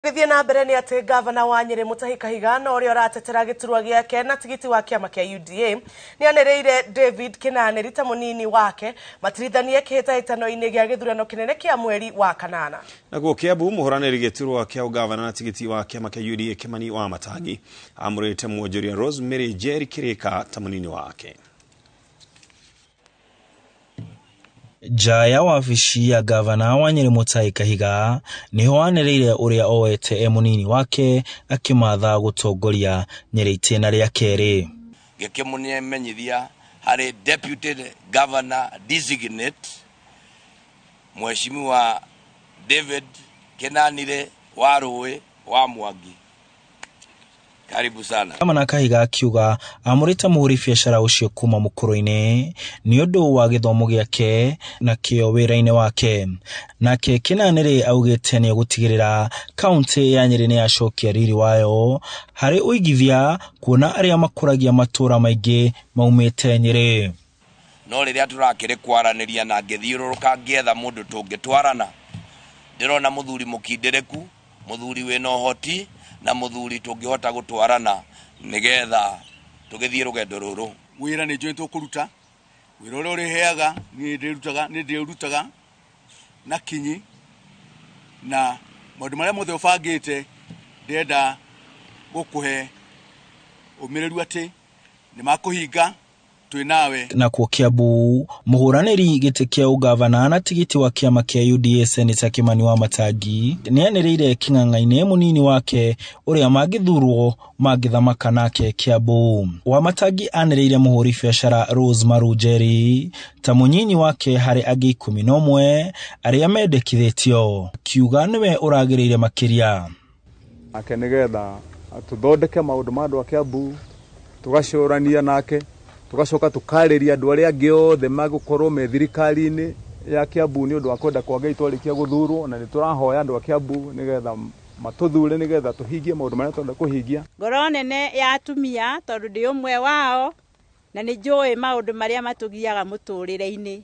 Gĩthiĩ na mbere nĩ atĩ gavana wa Nyĩrĩ Mutahi Kahiga na ũrĩa ũratetera gĩturwa gĩake na tigiti wa kĩama kĩa UDA nĩanĩrĩire David Kĩnanĩri ta mũnini wake matirithanie kĩhĩtahĩtano-inĩ gĩa gĩthurano kĩnene kĩa mweri wa kanana. Naguo Kiambu mũhũranĩri gĩturwa kĩa ũgavana na tigiti wa kĩama kĩa UDA Kimani wa Matangi amũrĩte mwonjoria Rosemary Njeri Kĩrĩka ta mũnini wake. Nja ya wabici ya gavana wa Nyĩrĩ Mutahi Kahiga nĩho anĩrĩire ũrĩa oete e mũnini wake akĩmatha gũtongoria Nyĩrĩ itĩna rĩa kerĩ. Gĩkĩmũmenyithia harĩ Deputy Governor Designate Mheshimiwa David Kĩnanire wa Rũĩ wa Mwangi. Karibu sana. Gavana Kahiga akiuga amũrĩte mũhũri biacara ũcio kuma mũkũrũ-inĩ nĩ ũndũ wa gĩthomo gĩake na kĩo wĩra-inĩ wake. Nake Kĩnanĩrĩ augĩte nĩ egũtigĩrĩra kaũntĩ ya Nyĩrĩ nĩ yacokia riri wayo harĩ ũigithia kuona arĩa makũragia matũũra maingĩ maumĩte Nyĩrĩ. No rĩrĩa tũrakĩrĩ kwaranĩria na ngĩthiũrũrũka ngĩetha mũndũ tũngĩtwarana, ndĩrona mũthuri mũkindĩrĩku, mũthuri wĩna ũhoti na mũthuri tũngĩhota gũtwarana nĩgetha tũgĩthiĩ rũgendo rũrũ. Wĩra nĩ njũĩ tũkũruta, wĩra ũrĩa ũrĩheaga niĩ ndĩrutaga, nĩ ndĩũrutaga na kinyi, na maũndũ marĩa mothe ũbangĩte ndĩrenda gũkũhe ũmĩrĩru atĩ nĩ makũhinga twĩ nawe. Nakuo Kiambu mũhũranĩri gĩtĩ kĩa ũgavana na tigiti wa kĩama kĩa UDA Senator Kimani wa Matangi nĩanĩrĩire kĩng'ang'a-inĩ mũnini wake ũrĩa mangĩthurwo mangĩthamaka nake Kiambu. Wa Matangi anĩrĩire mũhũri biacara Rose Maru Njeri ta mũnyinyi wake harĩ angĩ 11 arĩa mendekithĩtio, akiuga nĩwe ũragĩrĩire makĩria. Ake nĩgetha tũthondeke maũndũ ma andũ a Kiambu, tũgacũrania nake, tũgacoka tũkarĩria andũ arĩa angĩ othe magũkorwo me thirikari-inĩ ya Kiambu nĩ ũndũ wa kwenda kwa Ngai twarĩkia gũthurwo, na nĩ tũrahoya andũ a Kiambu nĩgetha matũthure nĩgetha tũhingie maũndũ marĩa tũrenda kũhingia. Ngoro nene ya atumia tondũ ndĩ ũmwe wao na nĩ njũĩ maũndũ marĩa matũgiaga mũtũrĩre-inĩ.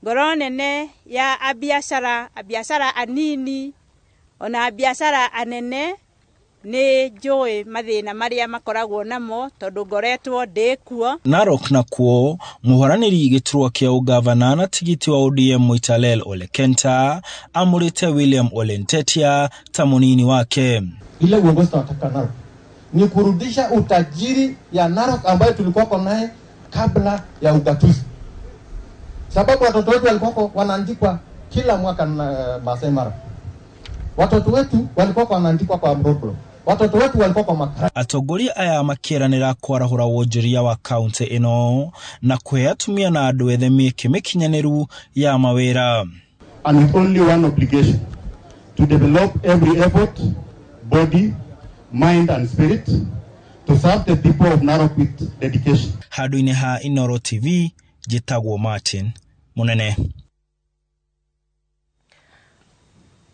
Ngoro nene ya abiacara, abiacara anini ona abiacara anene nĩ njũĩ mathĩna marĩa makoragwo namo tondũ ngoretwo ndĩ kuo. Narok nakuo mũhũranĩri gĩturwa kĩa ũgavana na tigiti wa ODM Moitalel Ole Kenta amũrĩte William Ole Ntetia ta mũnini wake. Ile uongozi tunataka Narok ni kurudisha utajiri ya Narok ambayo tulikuwa naye kabla ya ugatuzi, sababu watoto wetu walikuwa wanaandikwa kila mwaka na Maasai Mara, watoto wetu walikuwa wanaandikwa kwa roadblock, watoto wetu walikuwa kwa makara. Atongoria aya makĩranĩra kwarahũra wonjoria wa kaunti ĩno na kũhe atumia na andũ ethĩ mĩeke mĩkinyanĩru ya mawĩra. And with only one obligation, to develop every effort, body, mind and spirit to serve the people of Narok with dedication. Handũ-inĩ ha Inooro TV, njĩtagwo Martin Mũnene.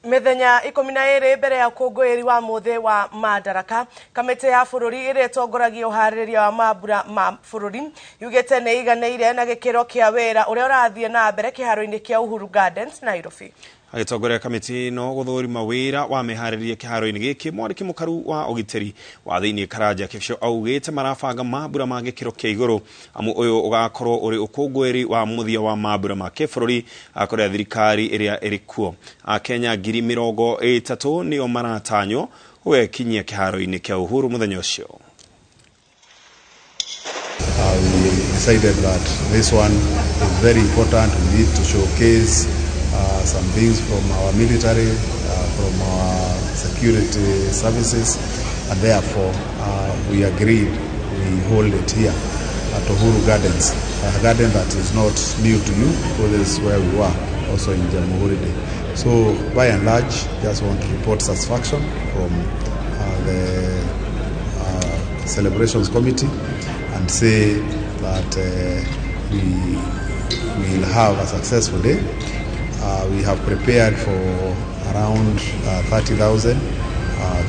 Mĩthenya 12 mbere ya ũkũngũĩri wa mũthĩ wa Madaraka, kamĩtĩ ya bũrũri ĩrĩa ĩtongoragia ũharĩrĩria wa mambura ma bũrũri yugĩte nĩ ĩiganĩire na gĩkĩro kĩa wĩra ũrĩa ũrathiĩ na mbere kĩharo-inĩ kĩa Uhuru Gardens, Nairobi. Agĩtongoria kamĩtĩ ĩno gũthũrima wĩra wa mĩharĩrĩria kĩharo-inĩ gĩkĩ, mwandĩki mũkaru wa ũgitĩri wa thĩinĩ Karanja Kĩbico augĩte marabanga mambura ma gĩkĩro kĩa igũrũ, amu ũyũ ũgakorwo ũrĩ ũkũngũĩri wa mũthia wa mambura ma kĩbũrũri kũrĩa thirikari ĩrĩa ĩrĩ kuo. Akenya 30,000 nĩo maratanywo gũgekinyia kĩharo-inĩ kĩa Uhuru mũthenya ũcio. We decided that this one is very important. We need to showcase some things from our military, from our security services, and therefore we agreed we hold it here at Uhuru Gardens, a garden that is not new to you because it's where we were also in Jamhuri Day. So by and large, just want to report satisfaction from the celebrations committee and say that we will have a successful day. We have prepared for around 30,000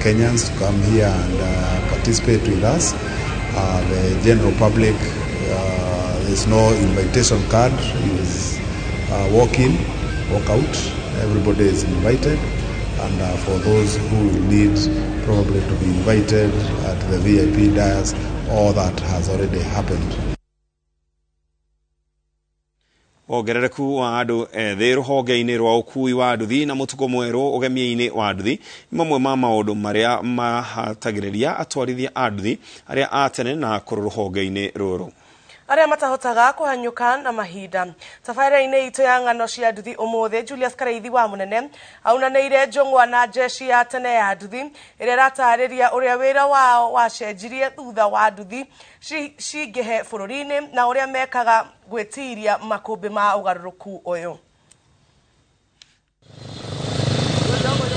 Kenyans to come here and participate with us. The general public, there's no invitation card. It is walk in, walk out. Everybody is invited. And for those who will need probably to be invited at the VIP dais, all that has already happened. Wongerereku wa andũ ethĩ rũhonge-inĩ rwa ũkui wa nduthi na mũtugo mwerũ ũgemia-inĩ wa nduthi nĩ mamwe ma maũndũ marĩa mahatagĩrĩria atwarithia a nduthi arĩa a tene na akũrũ rũhonge-inĩ rũrũ. Arĩa matahotaga kũhanyũka na mahinda. Tabarĩra-inĩ itũ ya ng'ano cia nduthi ũmũthĩ, Julius Kareithi wa Mũnene aunanĩire njũng'wa na jeshi ya tene ya nduthi ĩrĩa ĩratarĩria ũrĩa wĩra wao wacenjirie thutha wa nduthi cingĩhe bũrũri-inĩ na ũrĩa mekaga gwĩtiria makũmbĩ ma ũgarũrũku ũyũ.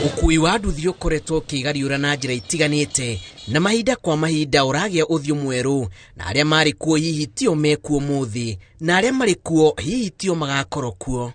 Ũkui wa nduthi ũkoretwo ũkĩgariũra na njĩra itiganĩte na mahinda kwa mahinda ũragĩa ũthiũ mwerũ, na arĩa marĩ kuo hihi tio mekuo mũthĩ, na arĩa marĩ kuo hihi tio magakorwo kuo.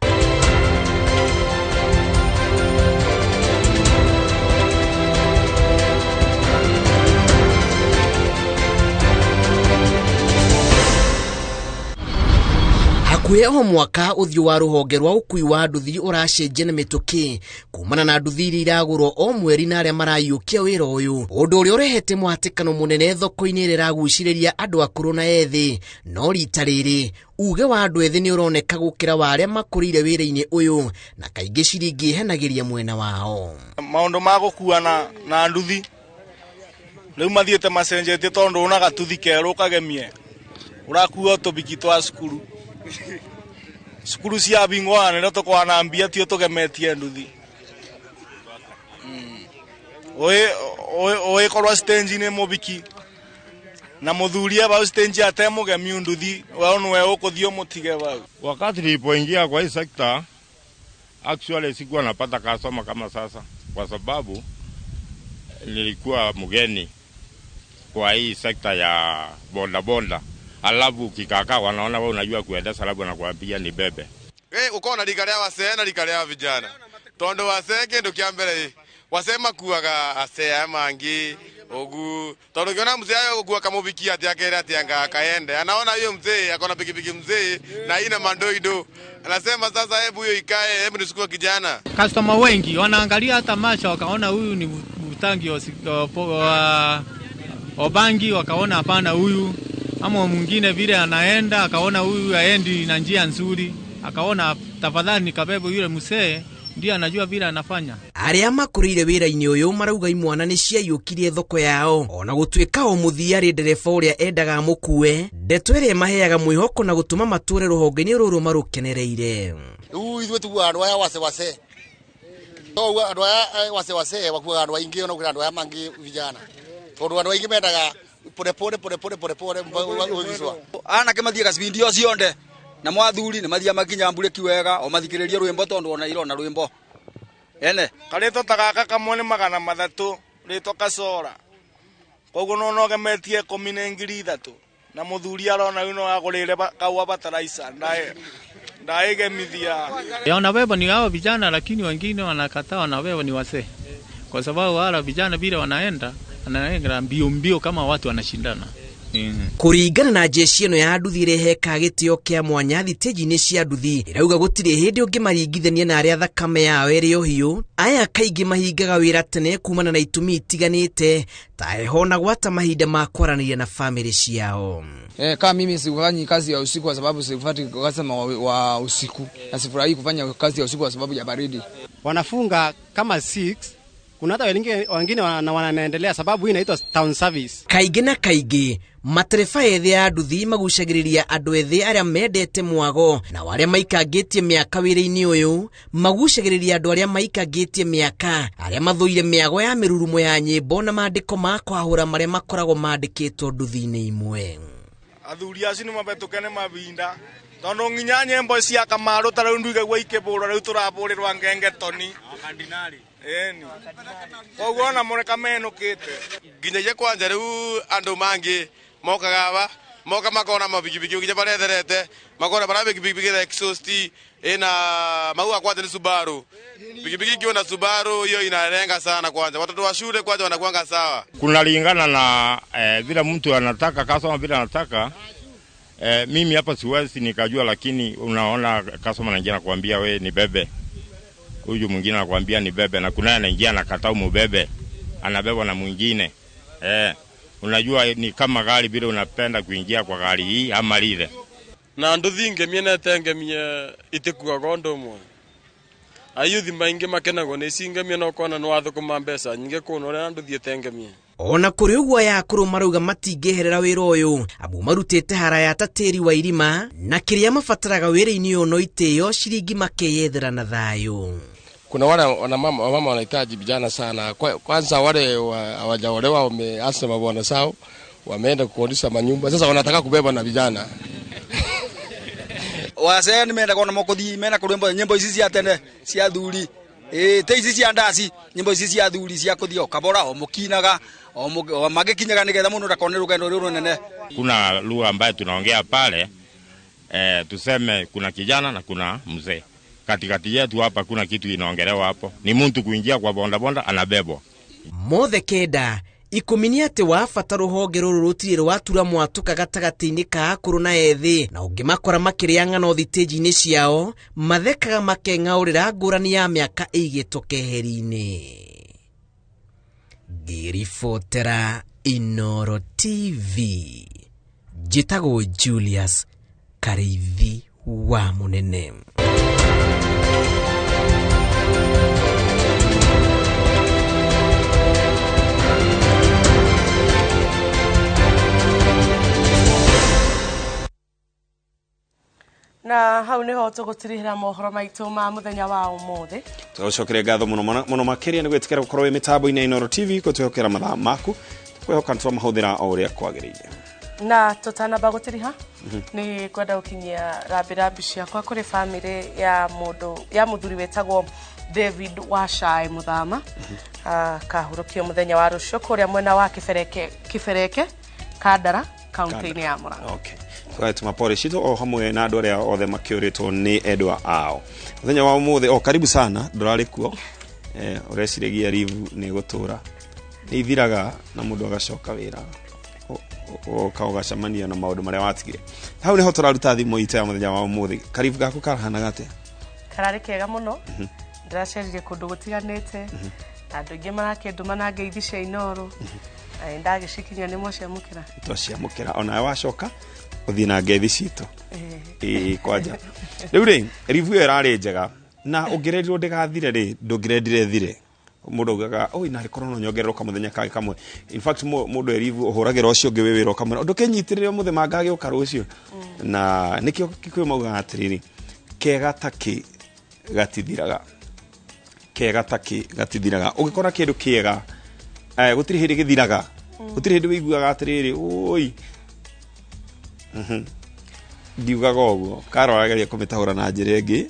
Hakuhĩ o mwaka ũthiũ wa rũhonge rwa ũkui wa nduthi ũracenjia na mĩtũkĩ kumana na nduthi iria iragũrwo o mweri na arĩa marayũkia wĩra ũyũ, ũndũ ũrĩa ũrehete mũhatĩkano mũnene thoko-inĩ ĩrĩa ĩragucĩrĩria andũ akũrũ na ethĩ. No rita rĩrĩ uge wa andũ ethĩ nĩ ũroneka gũkĩra wa arĩa makũrĩire wĩra-inĩ ũyũ, na kaingĩ ciringi ĩhenagĩria mwena wao. Maũndũ ma gũkuana na nduthi rĩu mathiĩte macenjetie tondũ una gatuthi kerũ ũkagemie ũrakua tũbiki twa cukuru cukuru cia bingwa nĩrĩo tũkwana mbia tio tũgemetie nduthi. Ũĩkorwo stage-inĩ mũbiki na mũthuria bau stage atemũgemi nduthi wewe nĩwe ũkũthiĩ ũmũtige bau. Wakati nilipoingia kwa hii sekta actually sikuwa napata customer kama sasa, kwa sababu nilikuwa mgeni kwa hii sekta ya boda boda. Alafu ukikaka wanaona wewe unajua kuendesha, alafu wanakuambia ni bebe. Ukona rika ria wasee na rika ria vijana. Tondu wasee kindu kia mbere wasee makuaga asee aya mangi ogu. Tondu ukiona mzee ayo gukua kamubiki ati akere ati anga akaende. Anaona hiyo mzee akona pikipiki mzee na ina mandoido. Anasema sasa hebu hiyo ikae, hebu nisukue kijana. Customer wengi wanaangalia hata macho wakaona huyu ni mtangi wa obangi, wakaona hapana huyu. Ama mwingine vile anaenda akaona huyu haendi na njia nzuri, akaona tafadhali nikabebe yule msee ndiye anajua vile anafanya. Arĩa makũrĩire wĩra-inĩ ũyũ marauga imwana nĩ ciaiyũkirie thoko yao, ona gũtuĩka o mũthia arĩ ndereba ũrĩa endaga amũkue. Ndeto ĩrĩa ĩmaheaga mwĩhoko na gũtũma matũre rũhonge-inĩ rũrũ marũkenereire. Rĩu ithuĩ tugaga andũ aya wase wase, to andũ aya wase wase wakuaga andũ aingĩ ona gũkĩra andũ aya mangĩ vijana, tondũ andũ aingĩ mendaga pole pole pole pole pole pole mpaka anake mathiaga cibindi o cionde na mwathuri nĩ mathiaga makinya mburĩki wega o mathikĩrĩrie rwĩmbo tondũ ona irona rwĩmbo ene karĩtwa ta gaka kamwe nĩ 300 rĩtwa kacora, koguo no nogemetie 10 na 3,000 na mũthuri arona rĩu no agũrĩre kaua bataraitha ndaĩgemithia. Wanabeba ni hao vijana, lakini wengine wanakataa, wanabeba ni wasee, kwa sababu wala vijana vile wanaenda anaengra mbio mbio kama watu wanashindana. Kũringana na jeshi ĩno ya nduthi ĩrĩa ĩhekaga gĩtĩo kĩa mwanya thitĩnji-inĩ cia nduthi, ĩrauga gũtirĩ hĩndĩ ũngĩmaringithania na arĩa thakame yao ĩrĩ o hiũ. Aya kaingĩ mahingaga wĩra tene kumana na itũmi itiganĩte ta heho na gwata mahinda ma kwaranĩria na famĩlĩ ciao. Kama mimi sifanyi kazi ya usiku kwa sababu sifati customer wa usiku, na sifurahii kufanya kazi ya usiku kwa sababu ya baridi. Wanafunga kama 6. Kuna hata wengine wanaendelea sababu hii inaitwa town service. Kaingĩ na kaingĩ matereba ethĩ a nduthi magucagĩrĩria andũ ethĩ arĩa mendete mwago, na arĩa maikangĩtie mĩaka wĩra-inĩ ũyũ magucagĩrĩria andũ arĩa maikangĩtie mĩaka, arĩa mathũire mĩago ya mĩrurumo ya nyĩmbo na maandĩko ma kwahũra marĩa makoragwo mandĩkĩtwo nduthi-inĩ imwe. Athuri acio nĩ mabetũke nĩ mabinda tondu nginya nyĩmbo cia Kamaru ta rĩu nduigagua ikĩbũrwo rĩu tũrabũrĩrwa ngengetoni ĩni, koguo ona mũreka menũkĩte nginyagia kwanja rĩu andũ mangĩ mokaga aba moka makona mabikibiki nginya baretherete makona bara bikibiki ina exhaust ina maua kwanja ni Subaru pikipiki ikiwa na Subaru hiyo inalenga sana kwanza watoto wa shule kwanza wanakuanga sawa. Kunalingana na vile mtu anataka customer vile anataka. Mimi hapa siwezi nikajua, lakini unaona customer anaingia nakuambia we ni bebe. Huyu mwingine anakuambia ni bebe, na kuna anaingia anakataa umubebe, anabebwa na mwingine. Unajua ni kama gari vile unapenda kuingia kwa gari hii ama lile. Na nduthi ngemie na ĩtengemie itikuaga ũndũ ũmwe. Ayuthi maingĩ makenagwo nĩ ici ngemie na ũkona nĩ wathũkũma mbeca nyingĩ kũna ũrĩa nduthi ĩtengemie. Ona kũrĩ ũguo aya akũrũ marauga matingĩeherera wĩra ũyũ amu marutĩte haraya ta tĩri wa irima na kĩrĩa mabataraga wĩra-inĩ ũyũ no itĩo ciringi makeyethera na thayũ. Kuna wale wamama wanahitaji vijana sana. Kwanza wale hawajaolewa wameanza mabwana zao, wameenda kukodisha manyumba. Sasa wanataka kubeba na vijana. Wazee nimeenda kuona mokothi, mena kurwimbo nyimbo ici cia tene cia thuri. Te ici cia ndaci, nyimbo ici cia thuri cia kuthio kabora o mukinaga o magikinyaga nigetha mundu ndakone rugendo ruru runene. Kuna lugha ambayo tunaongea pale, tuseme kuna kijana na kuna mzee. Katikati yetu hapa kuna kitu inaongelewa hapo. Ni mtu kuingia kwa bonda bonda anabebwa. Mothe kenda ikumi nĩ atĩ wabata rũhonge rũrũ rũtirĩ rwatura mwatũka gatagatĩ-inĩ ka akũrũ na ethĩ, na ũngĩmakora makĩrĩa ng'ano thitĩnji-inĩ ciao mathekaga makeng'aũrĩra ngũrani ya mĩaka ĩigĩtwo keheri-inĩ. Ngĩribotera Inooro TV, njĩtagwo Julius Karĩithi wa Mũnene. Na hau niho tugutirihira mohoro maitu ma muthenya wa umuthi. Tugacokeria ngatho muno muno makiria ni gwitikira gukorwo wi mitambo-ini ya Inooro TV gutwihokera mathaa maku, tukwihoka nitwamahuthira o uria kwagiriire. Na tutanamba gutiriha ni kwenda gukinyia rambirambi ciakwa kuri family ya mundu ya muthuri wetagwo David Wachai Muthama, akahurukio muthenya wa rucio kuria mwena wa Kibereke Kandara kaunti-inĩ ya Murang'a. Okay. Tũgatũma pole citũ o hamwe na andũ arĩa othe makĩũrĩtwo nĩ endwa ao. Mũthenya wa ũmũthĩ, o karibu sana, ndũrarĩ kuo. Ũreciragia rivu nĩ gũtũra. Nĩ ithiraga na mũndũ agacoka wĩra. Ũka ũgacemania na maũndũ marĩa watigire. Hau nĩho tũraruta thimũ itũ ya mũthenya wa ũmũthĩ. Karibu gaku karahanaga atĩa? Kararĩ kega mũno. Ndĩracerire kũndũ gũtiganĩte. Na andũ aingĩ marakĩndũma na ngeithi cia Inooro. Ndagĩcikinyia nĩ mwaciamũkĩra. Twaciamũkĩra. Onawe wacoka ũthiĩ na ngeithi citũ. Kwanja. Rĩu rĩ, rivu ĩyo ĩrarĩ njega na ũngĩrerirwo ndĩgathire rĩ, ndũngĩrendire ĩthire. Mũndũ augaga, oi narĩ korwo no nyongererwo kamũthenya kangĩ kamwe. In fact, mũndũ erivu ũhũragĩra ũcio ũngĩ wĩ wĩra ũkamwĩra, ndũkenyitĩrĩre ũmũthĩ mangagĩũka rũciũ. Na nĩkĩo Gĩkũyũ maugaga atĩrĩrĩ, kega ta kĩ gatithiraga. Kega ta kĩ gatithiraga. Ũngĩkora kĩndũ kĩega, gũtirĩ hĩndĩ gĩthiraga. Gũtirĩ hĩndĩ wĩiguaga atĩrĩrĩ, oi. Ndiugaga ũguo. Karo arageria kũmĩtahũra na njĩra ĩngĩ,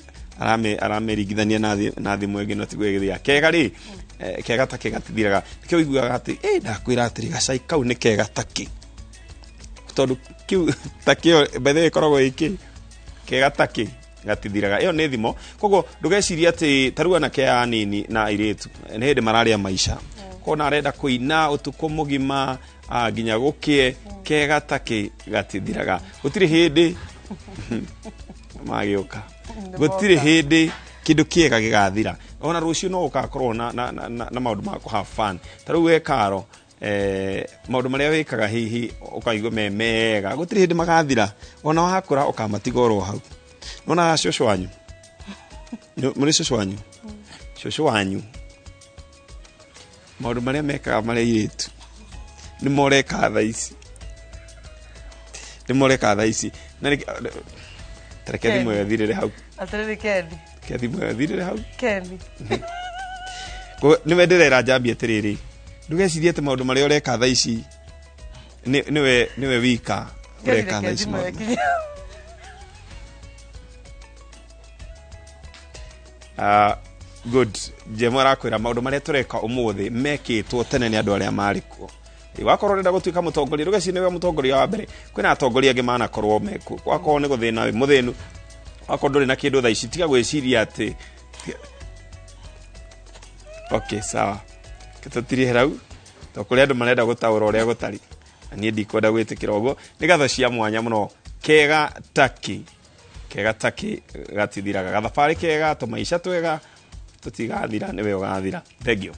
aramĩringithania na thimũ ĩngĩ no tiguo ĩgĩthiaga. Kega rĩ, kega ta kĩ gatithiraga. Nĩkĩo ũiguaga atĩ, ndakwĩra atĩrĩ, gacai kau nĩ kega ta kĩ. Tondũ kĩu ta kĩo, by the way, ĩkoragwo ĩ kĩ? Kega ta kĩ gatithiraga. Ĩyo nĩ thimo. Koguo ndũgecirie atĩ ta rĩu anake aya anini na airĩtu nĩ hĩndĩ mararĩa maica. Kona arenda kũina ũtukũ mũgima, nginya gũkĩe, kega ta kĩ gatithiraga. Gũtirĩ hĩndĩ magĩũka. Gũtirĩ hĩndĩ kĩndũ kĩega gĩgathira. Ona rũciũ no ũgakorwo na maũndũ ma kũ have fun. Ta rĩu we Karo, maũndũ marĩa wĩkaga hihi ũkaigua me mega, gũtirĩ hĩndĩ magathira. Ona wakũra ũkamatiga oro hau. Nona cũcũ wanyu? Mũrĩ cũcũ wanyu? Cũcũ wanyu. Maũndũ marĩa mekaga marĩa airĩtu nĩ moreka thaa ici. Nĩ moreka thaa ici. Na nĩ ta reke thimũ ĩyo ĩthirĩre hau. Atĩrĩrĩ Kendi. Reke thimũ ĩyo ĩthirĩre hau. Kendi. Nĩwe ndĩrera Njambi atĩrĩrĩ, ndũgecirie atĩ maũndũ marĩa ũreka thaa ici nĩwe wika ũreka thaa ici maũndũ. Good. Jemo arakwĩra maũndũ marĩa tũreka ũmũthĩ mekĩtwo tene nĩ andũ arĩa marĩ kuo. Wakorwo ũrenda gũtuĩka mũtongoria, ndũgecirie nĩwe mũtongoria wa mbere. Kwĩna atongoria angĩ manakorwo mekuo. Wakorwo nĩ gũthĩna wĩ mũthĩnu, wakorwo ndũrĩ na kĩndũ thaa ici, tiga gwĩciria atĩ Okay, sawa. Tũtirĩ hau. Tondũ kũrĩ andũ marenda gũtaũra ũrĩa gũtarĩ. Na niĩ ndikwenda gwĩtĩkĩra ũguo. Nĩ ngatho cia mwanya mũno. Kega taki. Kega taki gatithiraga. Gathabarĩ kega, tũmaica twega. Tũtigathira, nĩwe ũgathira. Thank you,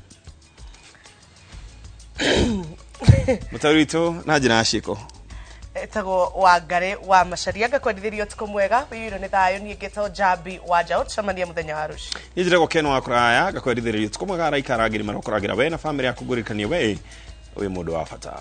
mũtaũri witũ na njĩra ya ciĩko. Etagwo Wangari wa Macaria. Ngakwendithĩria ũtukũ mwega wĩyũirwo nĩ thayũ. Niĩ ngĩtwo Njambi wa Njaũ. Tũcemania mũthenya wa rũciũ. Niĩ njĩtagwo Ken wa kũraya. Ngakwendithĩrĩria ũtukũ mwega. Araika arangĩri marokũrangĩra we na bamĩrĩ yaku. Ngũririkanie we wĩ mũndũ wa bata.